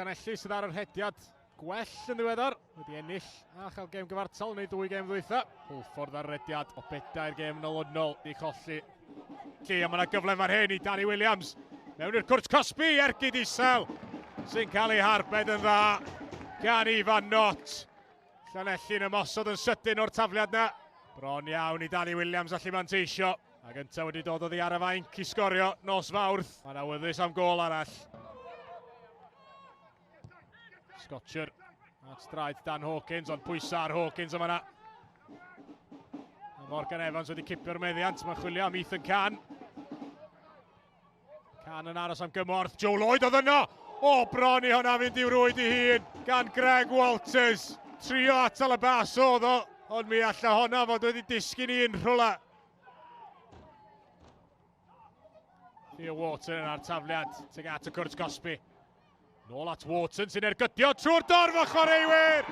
Llanelli sydd ar yr rhediad gwell yn ddiweddar. Wedi ennill a chael gêm gyfartal neu ddwy gêm ddwytha. Hwlffordd ar rediad o bedair gêm yn olynol i colli. Lle, a mae yna gyfle fan hyn i Danny Williams. Mewn i'r cwrt cosbi, ergyd isel sy'n cael ei harbed yn dda gan Ifan Knott. Llanelli'n ymosod yn sydyn o'r tafliad na. Bron iawn i Danny Williams allu manteisio. Ac yntau wedi dod oddi ar y fainc i sgorio nos Fawrth. Mae'n awyddus am gôl arall. Scotcher at draed Dan Hawkins, ond pwysau ar Hawkins yma na. Morgan Evans wedi cipio'r meddiant, mae'n chwilio am Ethan Can. Can yn aros am gymorth. Joe Lloyd oedd yno! O, bron i hwnna fynd i'w rwyd i hun gan Greg Walters. Trio atal y bas oedd o, ond mi alla honna fod wedi disgyn i unrhywle. Theo Wharton yn ar tafliad tuag at y cwrt cosbi. Nôl at Wharton sy'n ergydio trwy'r dorf o chwaraewyr!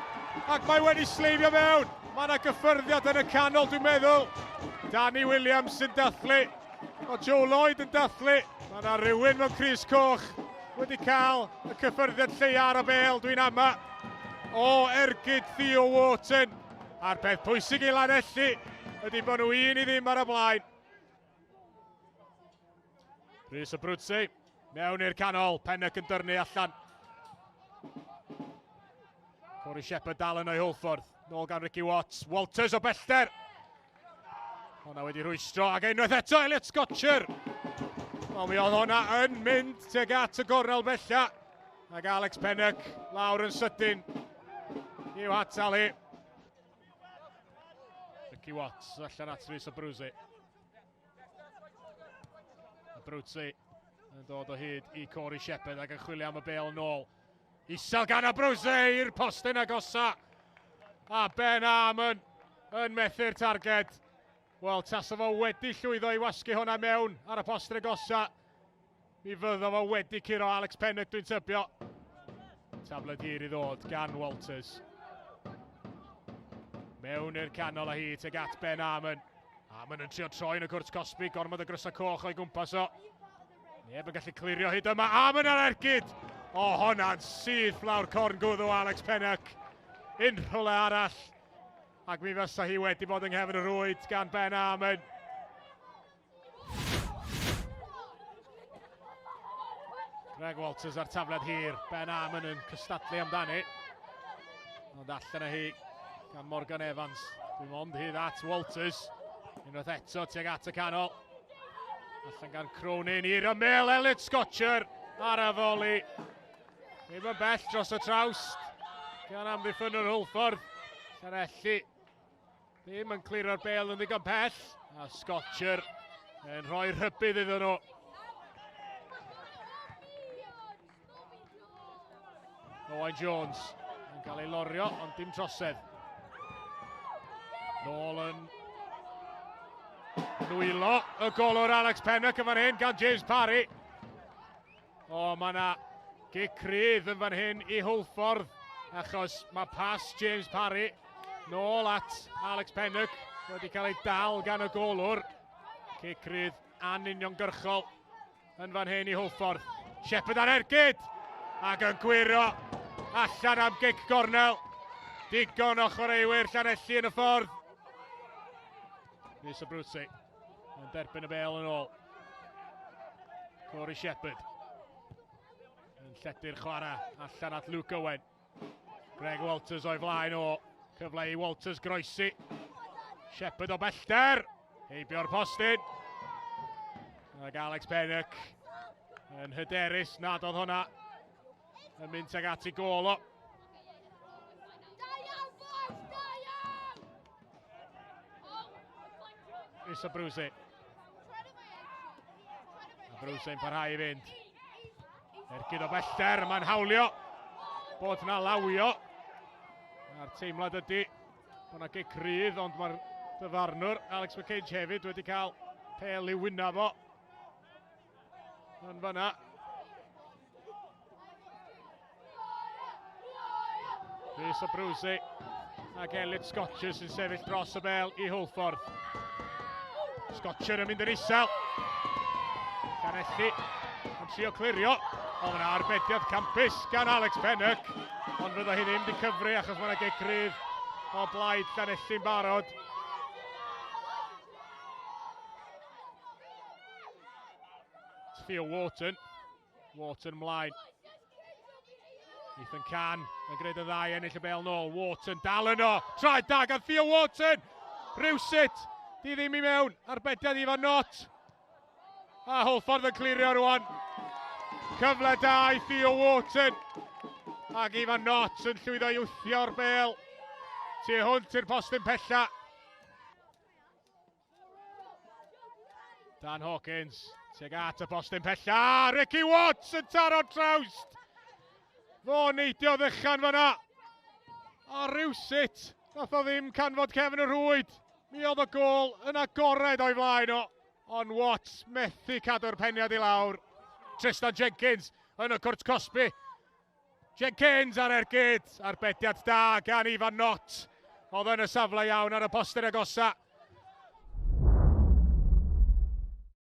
Ac mae wedi sleifio mewn. Mae yna gyffyrddiad yn y canol, dwi'n meddwl. Danny Williams sy'n dathlu. O Joe Lloyd yn dathlu. Mae yna rhywun mewn crys coch wedi cael y cyffyrddiad lleia ar y bel, dwi'n ama. O ergyd Theo Wharton. A'r peth pwysig i Lanelli ydy bod nhw 1-0 ar y blaen. Rhys Abruzzi mewn i'r canol, Pennock yn dyrnu allan. Corey Shepherd dal yn o'i Hwlffordd. Nôl gan Ricky Watts. Walters o bellter. Honna wedi rhwystro ac unwaith eto Elliot Scotcher. Wel, mi oedd honna yn mynd tuag at y gornel bella. Ac Alex Pennock lawr yn sydyn i'w hatal hi. Ricky Watts allan at Rhys Abruzzi. Abruzzi yn dod o hyd i Corey Shepherd ac yn chwilio am y bel nôl. Isel gan Abruzzi i'r postyn agosa. A Ben Armon yn methu'r targed. Wel, tasa fo wedi llwyddo i wasgu hwnna mewn ar y postyn agosa. Mi fydda fo wedi curo Alex Pennock, dwi'n tybio. Tafled hir i ddod gan Walters. Mewn i'r canol a hi tuag at Ben Armon. Armon yn trio troi yn y cwrt cosbi, gormod o grysau coch o'i gwmpas o. Neb yn gallu clirio hyd yma. Armon ar ergyd! O, honna'n syth lawr corn gwddw Alex Pennock. Unrhywle arall. Ac mi fysa hi wedi bod yng nghefn y rwyd gan Ben Armon. Greg Walters ar tafled hir. Ben Armon yn cystadlu amdani. Ond allan â hi gan Morgan Evans. Dim ond hyd at Walters. Unwaith eto tuag at y canol. Allan gan Cronin i'r ymyl. Elliot Scotcher ar y foli. Ddim yn bell dros y trawst. Gan amddiffynwr Hwlffordd. Llanelli Ddim yn clirio'r bel yn ddigon pell. A Scotcher yn rhoi rhybudd iddyn nhw. Owain Jones yn cael ei lorio, ond dim trosedd. Nôl yn nwylo y golwr Alex Pennock yn fan hyn gan James Parry. O, mae yna gic rydd yn fan hyn i Hwlffordd, achos mae pas James Parry nôl at Alex Pennock wedi cael ei dal gan y golwr. Cic rydd anuniongyrchol yn fan hyn i Hwlffordd. Shepherd ar ergyd ac yn gwyro allan am gic gornel. Digon o chwaraewyr Llanelli yn y ffordd. Rhys Abruzzi yn derbyn y bel yn ôl. Corey Shepherd yn lledu'r chwarae allan at Luke Owen. Greg Walters o'i flaen o. Cyfle i Walters groesi. Shepherd o bellter. Heibio'r postyn. Ac Alex Pennock yn hyderus nad oedd hwnna yn mynd ag at i gôl o. Da iawn, boys! Da iawn! Issa Bruce. A Bruce yn parhau i fynd. Ergyd o bellter, mae'n hawlio bod na lawio. A'r teimlad ydy bod na gic rydd, ond mae'r dyfarnwr Alex McKinch hefyd wedi cael pel i'w wynaf o. Yn fanna. Rhys Abruzzi ac Elliot Scotcher sy'n sefyll dros y bel i Hwlffordd. Scotcher yn mynd yn isel. Llanelli yn trio clirio. Ond mae yna arbediad campus gan Alex Pennock. Ond fydda hi ddim wedi cyfri achos mae yna gic rydd o blaid Llanelli'n barod. Theo Wharton. Wharton mlaen. Ethan Can yn gwneud y ddau ennill y bel nôl. Wharton dal yno. Traed da gan Theo Wharton. Rhywsut. Di ddim i mewn. Arbediad Ifan Knott. A Hwlffordd yn clirio rwan. Cyfle da i Theo Wharton. Ac Ifan Knott yn llwyddo i wthio'r bel. Tu hwnt i'r postyn pella. Dan Hawkins, tuag at y postyn pella. Ricky Watts yn taro trawst. Fo neidio ddychan fyna. A rhywsut, nath o ddim canfod cefn y rhwyd. Mi oedd y gol yn agored o'i flaen o. Ond Watts methu cadw'r peniad i lawr. Tristan Jenkins yn y cwrt cosbi. Jenkins ar ergyd, arbediad da gan Ifan Knott. Oedd yn y safle iawn ar y postyn agosa.